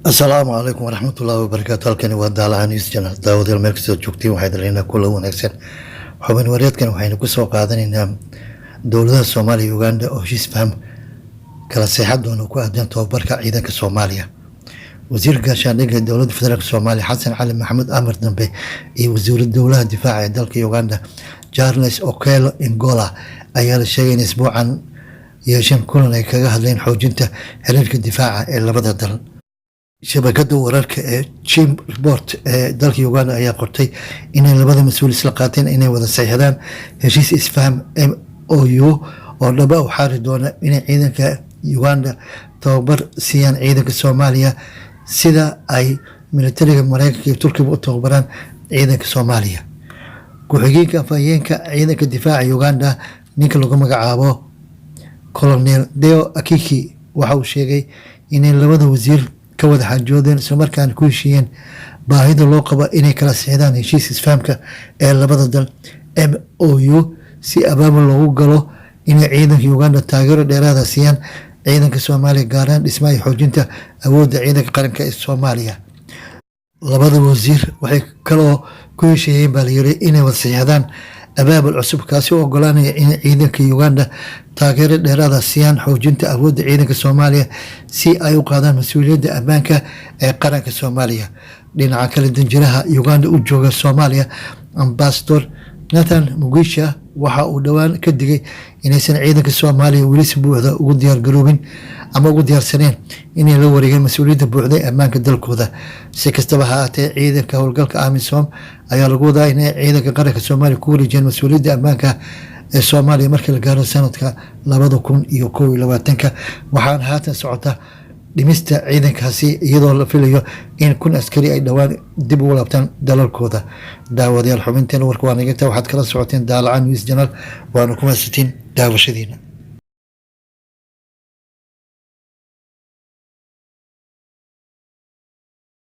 Asalaamu calaykum waraxmatullaahi wabarakaatu. Halkani waa Daalaca News Channel. Daawadayaal, meel kastoo joogtiin, waxaa idin leynaa kula wanaagsan. Xubin wareedkan waxaynu kusoo qaadanaynaa dowladaha Soomaaliya iyo Uganda oo heshiis faham kala seexan doona ku aadan tababarka ciidanka Soomaaliya. Wasiirka gaashaandhigga Dowladda Federaalka Soomaaliya, Xasan Cali Maxamuud Amar Dambe, iyo wasiiru dowlaha difaaca ee dalka Uganda, Charles Okello Engola, ayaa la sheegay in isbuucan yeesheen kulan ay kaga hadleen xoojinta xiriirka difaaca ee labada dal. Shabakada wararka ee Chimp Report ee dalka Uganda ayaa qortay inay labada mas-uul isla qaateen inay wada saxiixdaan heshiis isfaham MOU oo dhaba u xaari doona inay ciidanka Uganda tababar siiyaan ciidanka Soomaaliya, sida ay militariga Mareykanka iyo Turkiga u tababaraan ciidanka Soomaaliya. Ku-xigeenka afhayeenka ciidanka difaaca Uganda, ninka lagu magacaabo Colonel Deo Akiki, waxa uu sheegay inay labada wasiir ka wada xaajoodeen, islamarkaana ku heshiiyeen baahida loo qabo inay kala sixdaan heshiis isfahamka ee labada dal MOU, si abaabul loogu galo inay ciidanka Uganda taageero dheeraada siiyaan ciidanka Soomaaliya, gaaraan dhismaha iyo xoojinta awoodda ciidanka qaranka ee Soomaaliya. Labada wasiir waxay kaloo ku heshiiyeen, baa layiri, inay wada saxiixdaan abaabul cusub, kaasi oo ogolaanaya inay ciidanka Uganda taageero dheeraada siiyaan xoojinta awoodda ciidanka Soomaaliya, si ay u qaadaan mas-uuliyadda ammaanka ee qaranka Soomaaliya. Dhinaca kale, danjiraha Uganda u jooga Soomaaliya, Ambassador Nathan Mugisha, waxa uu dhowaan ka digay inaysan ciidanka Soomaaliya weli si buuxda ugu diyaargaroobin ama ugu diyaarsaneen inay la wareegeen mas-uuliyadda buuxda ee ammaanka dalkooda. Si kastaba ha ahaatee, ciidanka howlgalka AMISOM ayaa lagu wadaa inay ciidanka qaranka Soomaaliya ku wareejiyeen mas-uuliyadda ammaanka ee Soomaaliya markii la gaaro sanadka 2021-ka. Waxaana haatan socota dhimista ciidankaasi, iyadoo la filayo in 1000 askari ay dhowaan dib ugu laabtaan dalalkooda. Daawadayaal, xubinteena warka waa naginta. Waxaad kala socoteen Daalaca News Channel, waana ku mahadsantiin daawashadiina.